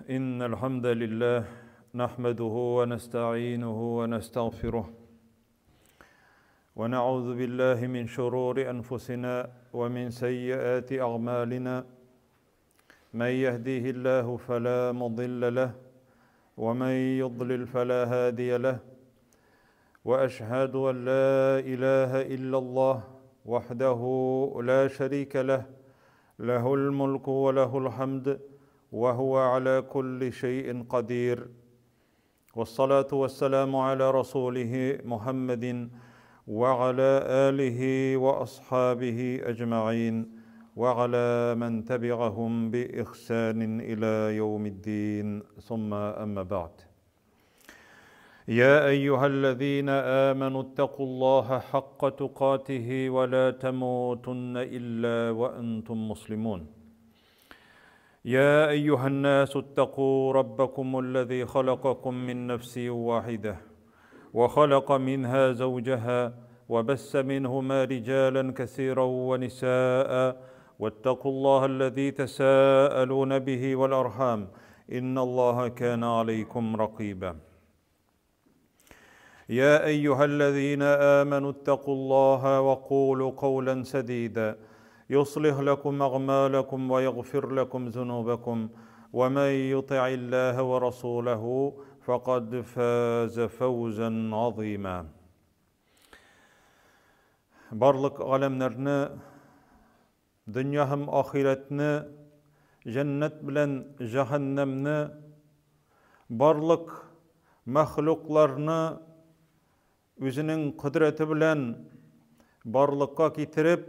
إن الحمد لله نحمده ونستعينه ونستغفره ونعوذ بالله من شرور أنفسنا ومن سيئات أعمالنا من يهديه الله فلا مضل له ومن يضلل فلا هادي له واشهد ان لا اله الا الله وحده لا شريك له له الملك وله الحمد وهو على كل شيء قدير والصلاه والسلام على رسوله محمد وعلى اله واصحابه اجمعين وعلى من تبعهم باحسان الى يوم الدين ثم اما بعد يا ايها الذين امنوا اتقوا الله حق تقاته ولا تموتن الا وانتم مسلمون يا ايها الناس اتقوا ربكم الذي خلقكم من نفس واحده وخلق منها زوجها وبس منهما رجالا كثيرا ونساء واتقوا الله الذي تساءلون به والارحام ان الله كان عليكم رقيبا يا ايها الذين امنوا اتقوا الله وقولوا قولا سديدا يصلح لكم اعمالكم ويغفر لكم ذنوبكم ومن يطع الله ورسوله فقد فاز فوزا عظيما Барлык галәмнәрне, дөнья һәм ахирәтне, җәннәт белән җәһәннәмне, барлык мәхлукларны үзенең кодрәте белән барлыкка китереп,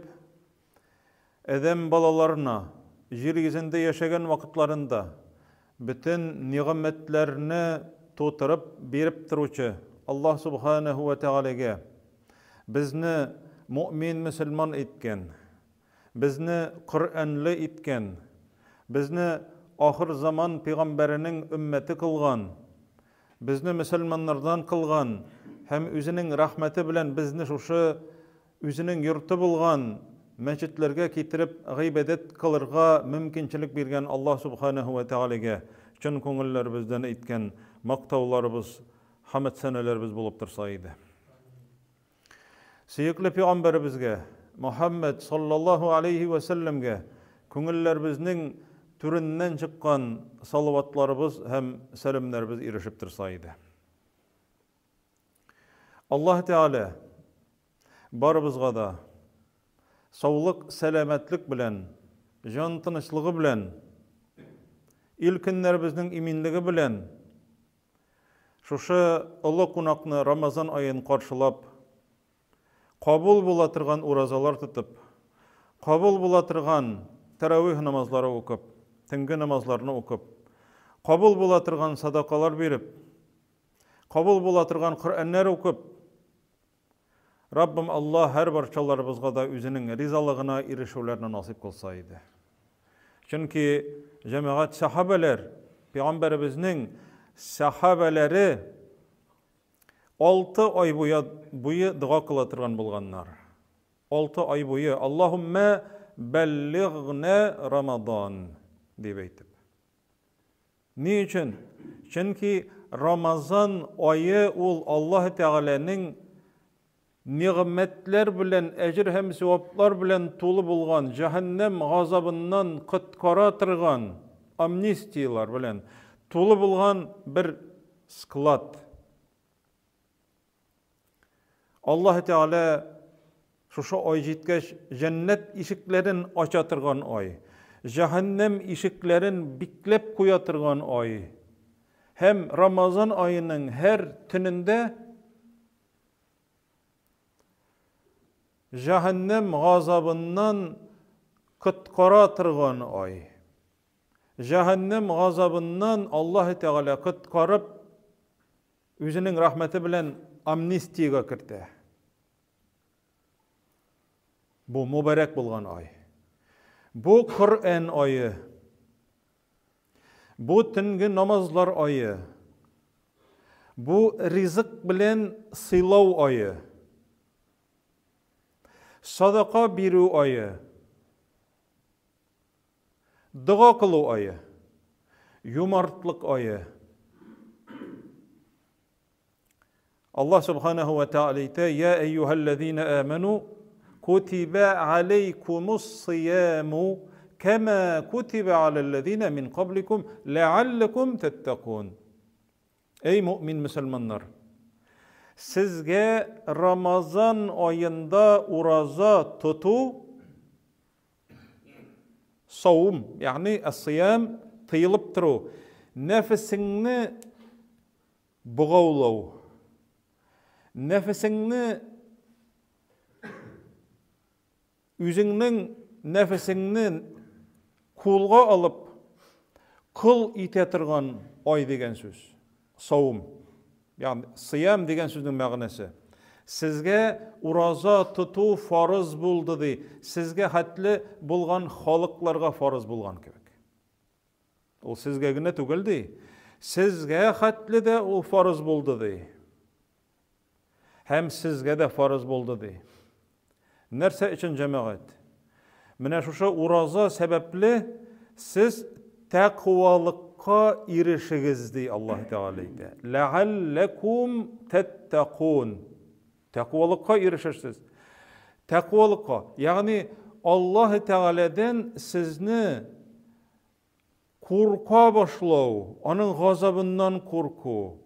адәм балаларына җир йөзендә яшәгән вакытларында бөтен нигъмәтләрне тутырып биреп торучы Аллаһ Субханаһу ва Тәгаләгә безне мөэмин мөселман иткән, безне Коръәнле иткән, безне ахыр заман пигамбәренең өммәте кылган, безне мөселманнардан кылган һәм үзенең рәхмәте белән безне шушы үзенең йорты булган мәчетләргә китереп гыйбадәт кылырга мөмкинчелек биргән Аллаһ Субханаһу ва Тәгаләгә чын күңелләребездән әйткән мактауларыбыз, хәмд-сәнәләребез булып торса иде. Сөекле пәйгамбәребезгә, Мухаммад саллаллаһу алейхи ва сәлләмгә күңелләребезнең түреннән чыккан салаватларыбыз һәм сәламнәребез ирешеп торса иде. Аллаһ Тәгалә барыбызга да саулык, сәламәтлек белән, җан тынычлыгы белән, ил көннәребезнең иминлеге белән Шушы олы кунакны Рамазан аен каршылап, кабул була торган уразалар тотып, кабул була торган тәравих намазлары укып, төнге намазларны укып, кабул була торган садакалар биреп, кабул була торган Коръәннәр укып, Раббым Аллаһ һәр барчаларыбызга да үзенең ризалыгына ирешүләрне насыйп кылса иде. Чөнки җәмәгать сахабәләр, пәйгамбәребезнең сахабәләре 6 ай буе, буе дога кыла торган булганнар. 6 ай буе Аллаһуммә бәллигъна Рамадан дип әйтеп. Ни өчен? Чөнки Рамазан ае ул Аллаһ Тәгаләнең нигъмәтләр белән, әҗер һәм саваплар белән тулы булган, җәһәннәм газабыннан коткара торган амнистияләр белән тулы булган бер склад. Аллаһ Тәгалә шушы ай җиткәч җәннәт ишекләрен ача торган ай, җәһәннәм ишекләрен бикләп куя торган ай һәм Рамазан аеның һәр төнендә җәһәннәм газабыннан коткара торган ай. Җәһәннәм газабыннан Аллаһ Тәгалә коткарып Үзенең рәхмәте белән амнистиягә кертә. Бу мөбарәк булган ай. Бу Коръән ае. Бу төнге намазлар ае. Бу ризык белән сыйлау ае. Садака бирү ае. Дога кылу ае. Юмартлык ае. Аллаһ субханаһу ва тааля әйтә: "Я әйюһәлләзина аману, кутиба алейкумус сияму кама кутиба алалләзина мин кабликум ләалләкум таттакун." Эй мөэмин мөселманнар! Сезгә Рамазан аенда ураза тоту саум, ягъни ас-сиям тыелып тору, нәфесеңне богаулау, нәфесеңне Үзеңнең нәфесеңне кулга алып, кол итә торган ай дигән сүз. Савым. Ягъни сыям дигән сүзнең мәгънәсе. Сезгә ураза тоту фарыз булды ди. Сезгә хәтле булган халыкларга фарыз булган кебек. Ул сезгә генә түгел ди. Сезгә хәтле дә ул фарыз булды ди. Һәм сезгә дә фарыз булды, ди. Нәрсә өчен, җәмәгать? Менә шушы ураза сәбәпле сез тәкъвалыкка ирешегез, ди Аллаһ Тәгалә әйтә. Ләгалләкум тәттәкун. Тәкъвалыкка ирешерсез. Тәкъвалыкка, ягъни Аллаһ Тәгаләдән сезне Курка башлау, аның газабыннан курку,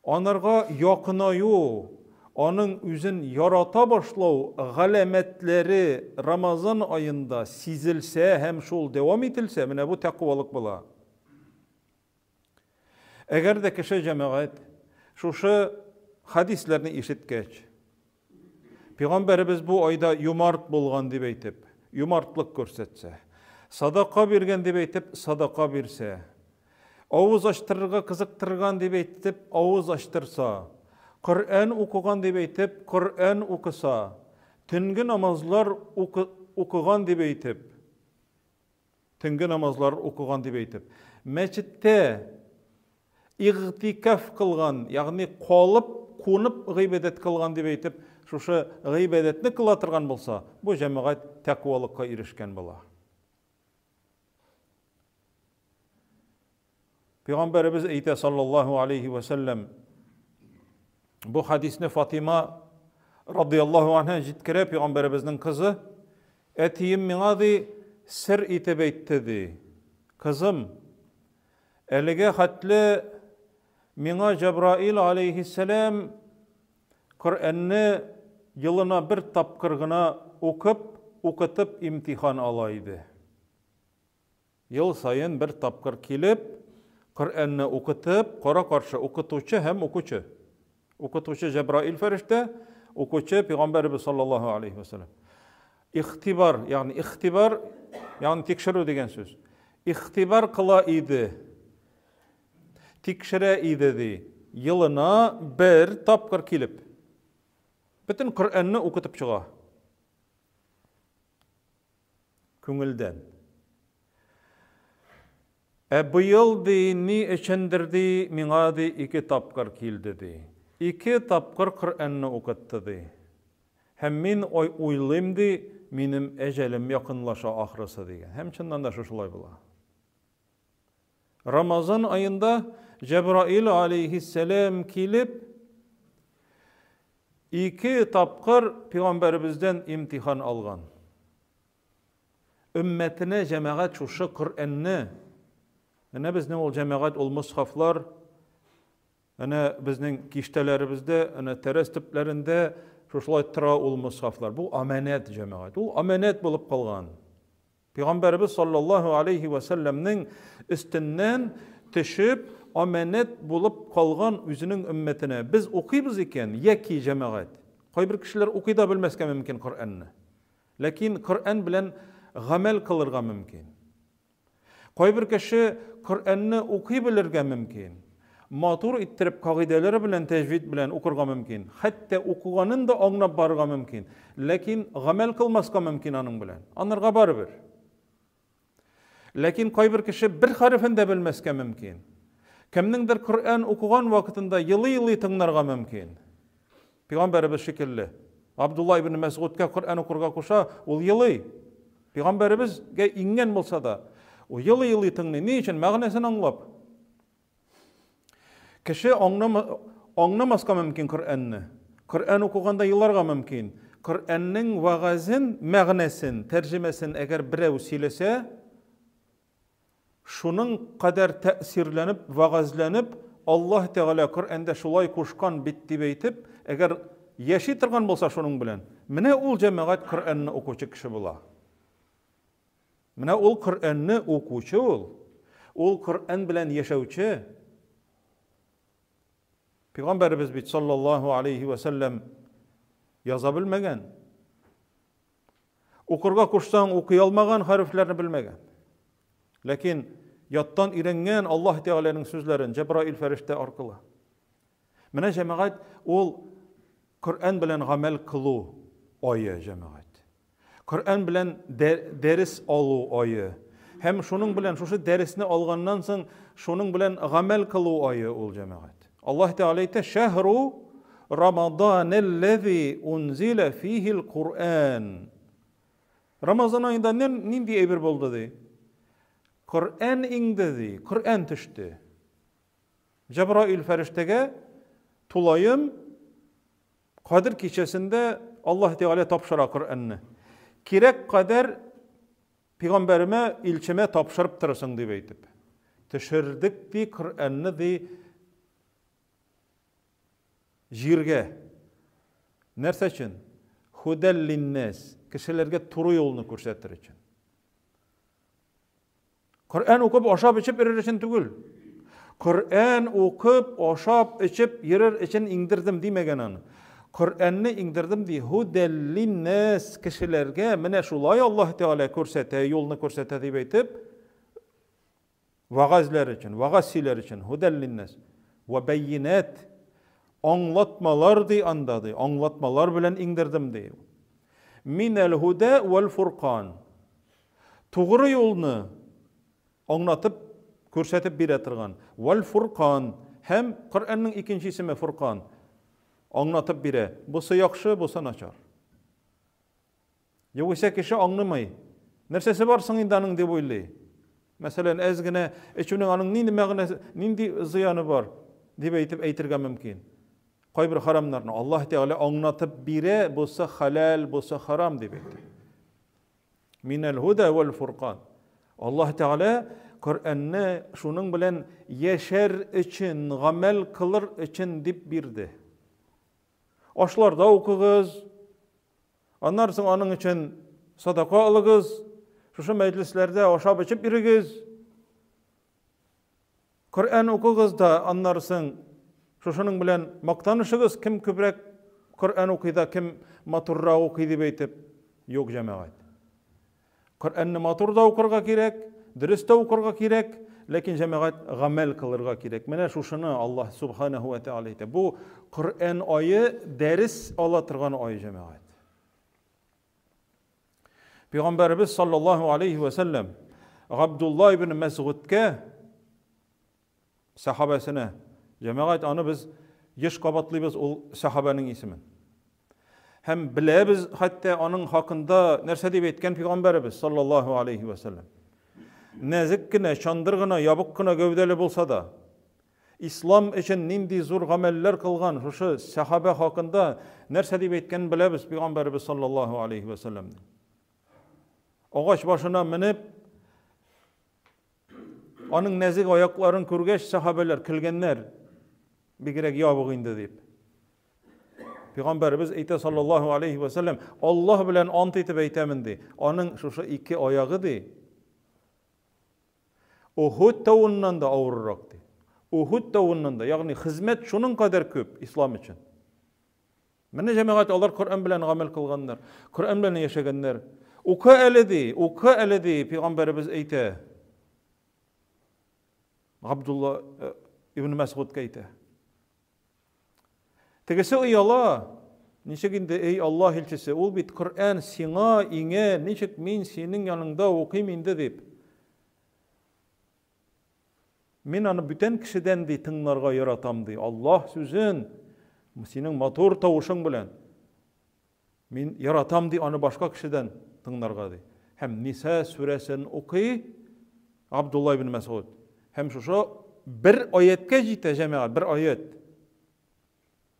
анарга якынаю, аның үзен ярата башлау галәмәтләре Рамазан аенда сизелсә һәм шул дәвам ителсә, менә бу тәкъвалык була. Әгәр дә кеше җәмәгать шушы хәдисләрне ишеткәч, Пәйгамбәребез бу айда юмарт булган дип әйтеп, юмартлык күрсәтсә, садака биргән дип әйтеп, садака бирсә, авыз ачтырырга кызыктырган дип әйтеп, авыз ачтырса, Коръән укыган дип әйтеп, Коръән укыса, төнге намазлар укыган дип әйтеп, Төнге намазлар укыган дип әйтеп, мәчеттә игътикаф кылган, ягъни калып, кунып гыйбадәт кылган дип әйтеп, шушы гыйбадәтне кыла торган булса, бу җәмәгать тәкъвалыкка ирешкән була. Пәйгамбәребез әйтә саллаллаһу алейхи ва сәлләм, бу хадисне Фатима радияллаһу анһа җиткерә, пәйгамбәребезнең кызы, әтием миңа ди, сер итеп әйтте ди. Кызым, әлегә хәтле миңа Җәбраил алейхиссәлам Коръәнне елына бер тапкыр гына укып, укытып имтихан ала иде. Ел саен бер тапкыр килеп, Коръәнне укытып, кара-каршы укытучы һәм укучы. Укытучы Җәбраил фәрештә, укучы Пәйгамбәребез саллаллаһу алейхи ва саллям. Игътибар, ягъни игътибар, ягъни тикшерү дигән сүз. Игътибар кыла иде. Тикшерә иде ди. Елына бер тапкыр килеп. Бөтен Коръәнне укытып чыга. Күңелдән. Ә быел, ди, ни өчендер, ди, миңа, ди, ике тапкыр килде, ди. Ике тапкыр Коръәнне укытты, ди. Һәм мин ой уйлыйм, ди, минем әҗәлем якынлаша ахрысы, дигән. Һәм чыннан да шушылай була. Рамазан аенда Җәбраил алейһиссәлам килеп, ике тапкыр пәйгамбәребездән имтихан алган. Өммәтенә җәмәгать шушы Коръәнне, менә безнең ул җәмәгать, ул мусхафлар, әнә безнең киштәләребездә, әнә тәрәз төпләрендә шушылай тора ул мусхафлар. Бу аманәт җәмәгать. Ул аманәт булып калган. Пәйгамбәребез саллаллаһу алейһи вә сәлләмнең өстеннән төшеп, амәнәт булып калган үзенең өммәтенә. Без укыйбыз икән, яки җәмәгать, кайбер кешеләр укый да белмәскә мөмкин Коръәнне. Ләкин Коръән белән гамәл кылырга мөмкин. Кайбер кеше Коръәнне укый белергә мөмкин. Матур иттереп кагыйдәләре белән тәҗвид белән укырга мөмкин. Хәтта укыганын да аңлап барырга мөмкин. Ләкин гамәл кылмаска мөмкин аның белән. Анарга барыбер. Ләкин кайбер кеше бер хәрефен дә белмәскә мөмкин. Кемнеңдер Коръән укыган вакытында елый-елый тыңларга мөмкин. Пәйгамбәребез шикелле. Абдулла ибн Мәсгудка Коръән укырга куша, ул елый. Пәйгамбәребезгә иңгән булса да, Ул елый-елый тыңлый. Ни өчен? Мәгънәсен аңлап. Кеше аңламаска мөмкин Коръәнне. Коръән укыганда еларга мөмкин. Коръәннең вәгазен, мәгънәсен, тәрҗемәсен әгәр берәү сөйләсә, шуның кадәр тәэсирләнеп, вәгазьләнеп, Аллаһ Тәгалә Коръәндә шулай кушкан бит дип әйтеп, әгәр яши торган булса шуның белән, менә ул җәмәгать Коръәнне укучы кеше була. Менә ул Коръәнне укучы ул. Ул Коръән белән яшәүче. Пәйгамбәребез бит саллаллаһу алейхи ва сәлләм яза белмәгән. Укырга кушсаң, укый алмаган, хәрефләрне белмәгән. Ләкин яттан өйрәнгән Аллаһ Тәгаләнең сүзләрен Җәбраил фәрештә аркылы. Менә җәмәгать ул Коръән белән гамәл кылу ае җәмәгать. Коръән белән дәрес алу ае. Һәм шуның белән шушы дәресне алганнан соң шуның белән гамәл кылу ае ул җәмәгать. Аллаһ Тәгалә әйтә: "Шәһру Рамаданәлләзи унзила фихил Куръан". Рамазан аенда нинди әйбер булды ди? Коръән иңде ди, Коръән төште. Җәбраил фәрештәгә тулаем Кадер кичәсендә Аллаһ Тәгалә тапшыра Коръәнне. Кирәк кадәр пәйгамбәремә, илчемә тапшырып торасың дип әйтеп. Төшердек ди Коръәнне ди җиргә. Нәрсә өчен? Худәл линнәс, кешеләргә туры юлны күрсәтер өчен. Коръән укып ашап эчеп йөрер өчен түгел. Коръән укып ашап эчеп йөрер өчен иңдердем димәгән аны. Коръәнне иңдердем ди, һудәллиннәс кешеләргә менә шулай Аллаһ Тәгалә күрсәтә, юлны күрсәтә дип әйтеп, вагазләр өчен, вагаз сөйләр өчен, һудәллиннәс вә бәйинәт аңлатмалар ди анда ди, аңлатмалар белән иңдердем ди. Минәл һудә вәл фуркан. Тугры юлны аңлатып, күрсәтеп бирә торган. Вәл Фуркан һәм Коръәннең икенче исеме Фуркан аңлатып бирә. Бусы яхшы, бусы начар. Югыйсә кеше аңлымый. Нәрсәсе бар соң инде аның дип уйлый. Мәсәлән, әз генә эчүнең аның нинди мәгънәсе, нинди зыяны бар дип әйтеп әйтергә мөмкин. Кайбер харамнарны Аллаһ Тәгалә аңлатып бирә, бусы хәләл, бусы харам дип әйтә. Минәл һуда вәл фуркан. Аллаһ Тәгалә Коръәнне шуның белән яшәр өчен, гамәл кылыр өчен дип бирде. Ашларда укыгыз, аннан соң аның өчен садака алыгыз, шушы мәҗлесләрдә ашап эчеп йөрегез. Коръән укыгыз да, аннары соң шушының белән мактанышыгыз, кем күбрәк Коръән укый да, кем матуррак укый дип әйтеп. Юк, җәмәгать. Коръәнне матур да укырга кирәк, дөрес тә укырга кирәк, ләкин җәмәгать гамәл кылырга кирәк. Менә шушыны Аллаһ субханаһу ва тааля әйтә. Бу Коръән ае дәрес ала торган ай, җәмәгать. Пәйгамбәребез саллаллаһу алейхи ва сәлләм Габдулла ибн Мәсгудкә сахабәсенә, җәмәгать аны без еш кабатлыйбыз ул сахабәнең исемен. Һәм беләбез хәтта аның хакында нәрсә дип әйткән пәйгамбәребез саллаллаһу алейхи ва сәлләм. Нәзек кенә, чандыр гына, ябык кына гәүдәле булса да, Ислам өчен нинди зур гамәлләр кылган шушы сәхабә хакында нәрсә дип әйткәнен беләбез пәйгамбәребез саллаллаһу алейхи ва сәлләмнең. Агач башына менеп, аның нәзек аякларын күргәч, сәхабәләр көлгәннәр. Бигрәк ябык инде дип. Пәйгамбәребез әйтә саллаллаһу алейхи ва сәлләм, Аллаһ белән ант итеп әйтәмен ди. Аның шушы ике аягы ди, Ухуд тавыннан да авыррак ди. Ухуд тавыннан да, ягъни хезмәт шуның кадәр күп ислам өчен. Менә җәмәгать алар Коръән белән гамәл кылганнар, Коръән белән яшәгәннәр. Укы әле ди, укы әле ди, пәйгамбәребез әйтә. Габдулла э, ибн Мәсгудка әйтә. Тегесе ояла. Ничек инде, эй Аллаһ илчесе, ул бит Коръән сиңа иңә, ничек мин синең яныңда укыйм инде дип. Мин аны бүтән кешедән ди тыңларга яратам ди. Аллаһ сүзен синең матур тавышың белән. Мин яратам ди аны башка кешедән тыңларга ди. Һәм Ниса сүрәсен укый. Абдулла ибн Мәсгуд. Һәм шушы бер аяткә җитә җәмәгать, бер аят.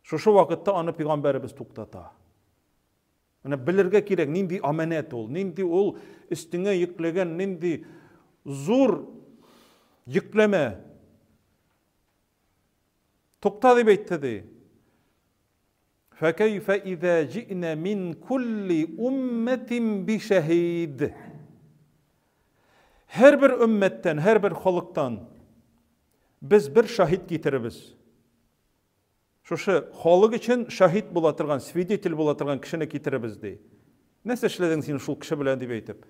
Шушы вакытта аны пәйгамбәребез туктата. Менә белергә кирәк, нинди аманәт ул, нинди ул өстеңә йөкләгән, нинди зур йөкләмә. Тукта дип әйтте ди. Фәкәйфә изә җи'нә мин кулли уммәтин бишәһид. Һәрбер өммәттән, һәрбер халыктан без бер шаһит китеребез. Шушы халык өчен шаһит була торган, свидетель була торган кешене китеребез ди. Нәрсә эшләдең син шул кеше белән дип әйтеп.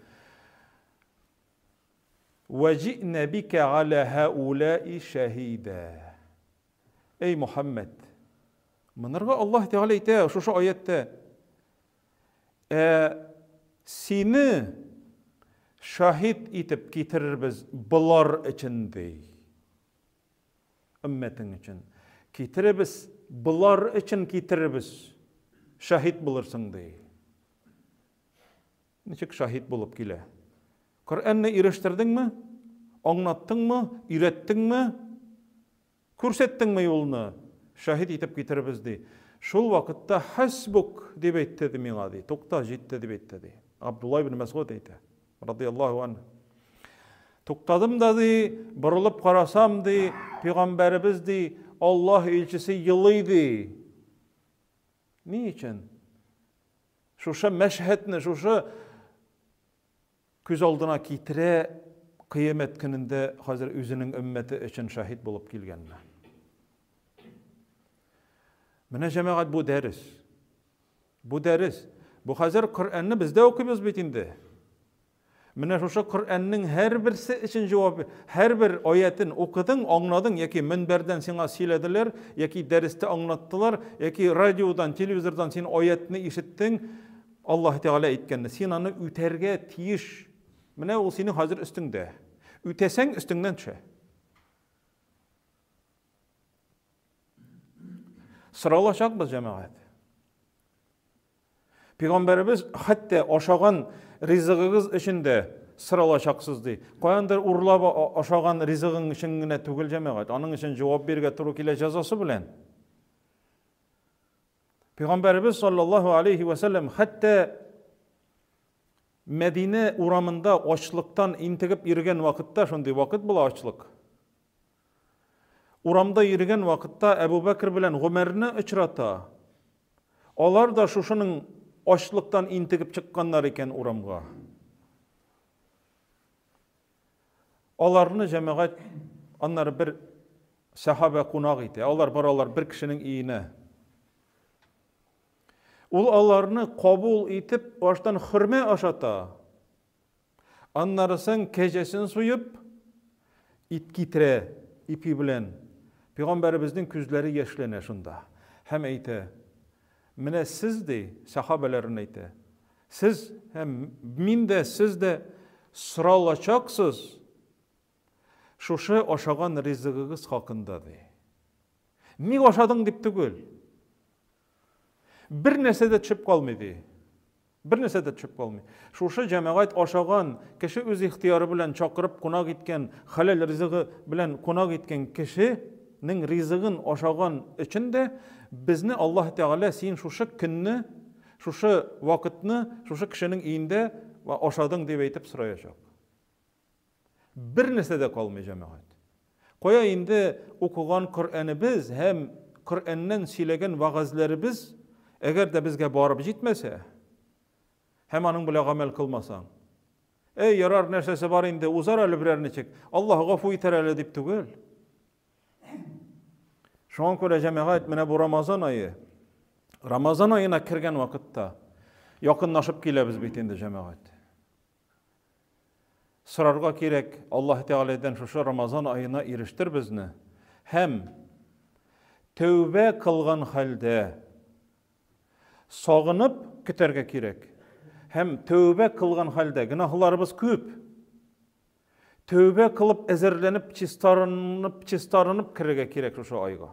Вәҗи'нә бикә аля һаулаи шәһидә. Эй Мухаммед, монарга Аллаһ Тәгалә әйтә шушы аятьтә, ә сине шаһит итеп китерербез болар өчен ди. Өммәтең өчен. Китеребез, болар өчен китеребез. Шаһит булырсың ди. Ничек шаһит булып килә? Коръәнне ирештердеңме? Аңлаттыңмы? Өйрәттеңме? Күрсәттеңме юлны? Шаһит итеп китеребез ди. Шул вакытта хәсбук дип әйтте ди миңа ди. Тукта, җитте дип әйтте ди. Абдулла ибн Мәсгуд әйтә. Радияллаһу анһу. Туктадым да ди, борылып карасам ди, пәйгамбәребез ди, Аллаһ илчесе елый ди. Ни өчен? Шушы мәшһәдне, шушы күз алдына китерә кыямәт көнендә хәзер үзенең өммәте өчен шаһит булып килгәнне. Менә җәмәгать бу дәрес. Бу дәрес. Бу хәзер Коръәнне без дә укыйбыз бит инде. Менә шушы Коръәннең һәрберсе өчен җавап, һәрбер аятен укыдың, аңладың яки мөнбәрдән сиңа сөйләделәр, яки дәрестә аңлаттылар, яки радиодан, телевизордан син аятны ишеттең, Аллаһ Тәгалә әйткәнне, син аны үтәргә тиеш. Менә ул синең хәзер өстеңдә. Үтәсәң, өстеңнән төшә. Соралачакбыз, җәмәгать. Пәйгамбәребез хәтта ашаган ризыгыгыз өчен дә соралачаксыз ди. Каяндыр урлап ашаган ризыгың өчен генә түгел, җәмәгать. Аның өчен җавап бирергә туры килә җәзасы белән. Пәйгамбәребез саллаллаһу алейхи ва саллям хәтта Мәдинә урамында ачлыктан интегеп йөргән вакытта, шундый вакыт була ачлык. Урамда йөргән вакытта Әбу Бәкер белән Гомәрне очрата. Алар да шушының ачлыктан интегеп чыкканнар икән урамга. Аларны җәмәгать аннары бер сәхабә кунак итә. Алар баралар бер кешенең өенә. Ул аларны кабул итеп, баштан хөрмә ашата. Аннарысын кәҗәсен суеп, ит китерә ипи белән. Пәйгамбәребезнең күзләре яшьләнә шунда. Һәм әйтә, Менә сез, ди, сәхабәләрен әйтә, сез һәм мин дә, сез дә соралачаксыз шушы ашаган ризыгыгыз хакында, ди. Ник ашадың дип түгел. Бер нәрсә дә төшеп калмый, ди. Бер нәрсә дә төшеп калмый. Шушы җәмәгать ашаган, кеше үз ихтыяры белән чакырып кунак иткән, хәләл ризыгы белән кунак иткән кешенең ризыгын ашаган өчен дә безне Аллаһ Тәгалә син шушы көнне, шушы вакытны, шушы кешенең өендә ашадың дип әйтеп сораячак. Бер нәрсә дә калмый, җәмәгать. Кая инде укыган Коръәнебез һәм Коръәннән сөйләгән вәгазьләребез, әгәр дә безгә барып җитмәсә һәм аның белән гамәл кылмасаң, Әй, ярар, нәрсәсе бар инде, узар әле берәр ничек, Аллаһ гафу итәр әле дип түгел. Шуңа күрә җәмәгать менә бу Рамазан ае, Рамазан аена кергән вакытта якынлашып киләбез бит инде җәмәгать. Сорарга кирәк, Аллаһ Тәгаләдән шушы Рамазан аена ирештер безне һәм тәүбә кылган хәлдә сагынып көтәргә кирәк. Һәм тәүбә кылган хәлдә гөнаһларыбыз күп. Тәүбә кылып әзерләнеп, чистарынып, чистарынып керергә кирәк шушы айга.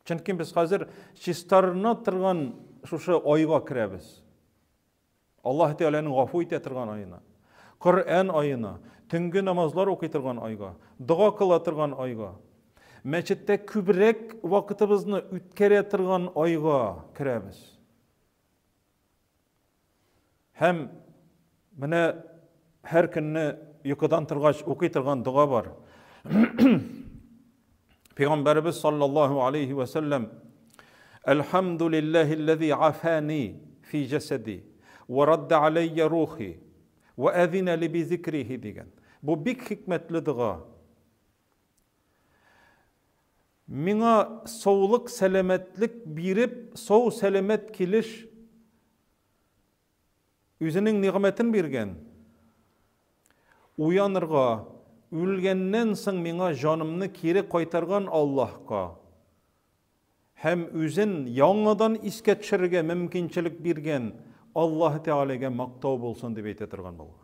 Чөнки без хәзер чистарына торган шушы айга керәбез. Аллаһ Тәгаләнең гафу итә торган аена, Коръән аена, Төнге намазлар укый торган айга, дога кыла торган айга, мәчеттә күбрәк вакытыбызны үткәрә торган айга керәбез. Һәм менә һәр көнне йокыдан торгач укый торган дога бар. Пәйгамбәребез саллаллаһу алейхи ва сәлләм Әлхәмдүлилләһилләзи афани фи җәсәди ва радда алейя рухи ва әзина ли би зикрихи дигән. Бу бик хикмәтле дога. Миңа саулык, сәламәтлек биреп, сау сәламәт килеш Үзенең нигъмәтен биргән. Уянырга, үлгәннән соң миңа җанымны кире кайтарган Аллаһка һәм үзен яңадан искә төшерергә мөмкинчелек биргән Аллаһы Тәгаләгә мактау булсын дип әйтә торган булган.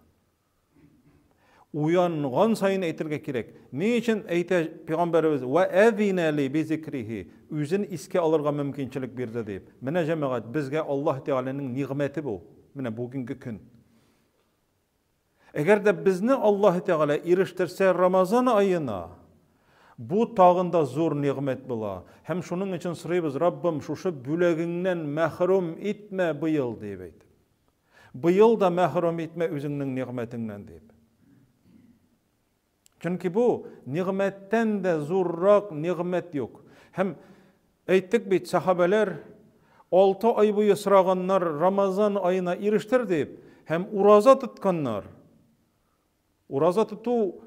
Уянган саен әйтергә кирәк. Ни өчен әйтә пәйгамбәребез ва әзина ли би зикрихи, үзен искә алырга мөмкинчелек бирде дип. Менә җәмәгать, безгә Аллаһ Тәгаләнең нигъмәте бу. Менә бүгенге көн. Әгәр дә безне Аллаһ Тәгалә ирештерсә Рамазан аена, бу тагын да зур нигъмәт була. Һәм шуның өчен сорыйбыз, Раббым, шушы бүләгеңнән мәхрүм итмә быел, дип әйтеп. Быел да мәхрүм итмә үзеңнең нигъмәтеңнән дип. Чөнки бу нигъмәттән дә зуррак нигъмәт юк. Һәм әйттек бит, сахабәләр 6 ай буе сораганнар Рамазан аена ирештер дип һәм ураза тотканнар. Ураза тоту,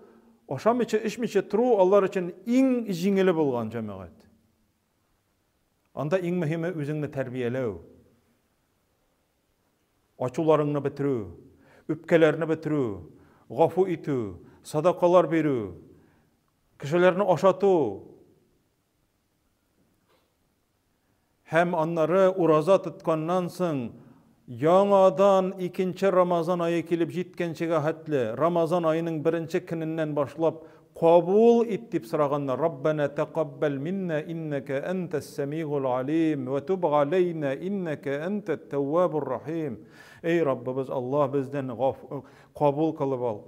ашамыйча, эчмичә тору алар өчен иң җиңеле булган җәмәгать. Анда иң мөһиме үзеңне тәрбияләү. Ачуларыңны бетерү, үпкәләрне бетерү, гафу итү, садакалар бирү, кешеләрне ашату. Һәм аннары ураза тотканнан соң яңадан икенче Рамазан ае килеп җиткәнчегә хәтле, Рамазан аеның беренче көненнән башлап кабул ит дип сораганнар. Раббана тәкаббәл минна иннәкә әнтәс сәмигул алим вә туб галәйнә иннәкә әнтәт тәввабур рахим. Эй Раббыбыз Аллаһ, бездән кабул кылып ал.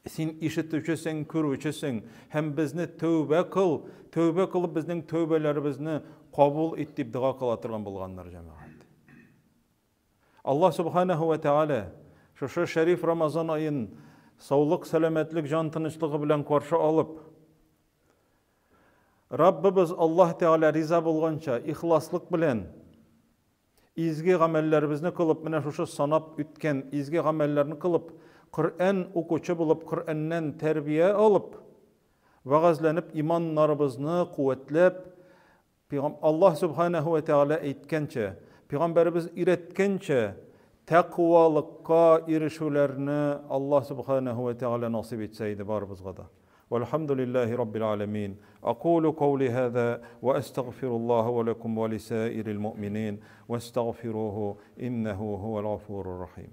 Син ишетүчесең, күрүчесең һәм безне тәүбә кыл, тәүбә кылып безнең тәүбәләребезне кабул ит дип дога кыла торган булганнар җәмәгать. Аллаһ Субханаһу вә Тәгалә шушы шәриф Рамазан аен саулык, сәламәтлек, җан тынычлыгы белән каршы алып, Раббыбыз Аллаһ Тәгалә риза булганча, ихласлык белән изге гамәлләребезне кылып, менә шушы санап үткән изге гамәлләрне кылып, Коръән укучы булып, Коръәннән тәрбия алып, вәгазьләнеп, иманнарыбызны куәтләп, Аллаһ Сүбхәнәһү вә Тәгалә әйткәнчә, Пәйгамбәребез өйрәткәнчә, тәкъвалыкка ирешүләрне Аллаһ Сүбхәнәһү вә Тәгалә насыйп итсә иде барыбызга да. Вәлхәмдүлилләһи Раббил галәмин. Акулу каули һаза вә әстәгъфируллаһа вә ләкум вә лисаирил муъминин вәстәгъфируху иннәһу һуәл гафурур рахим.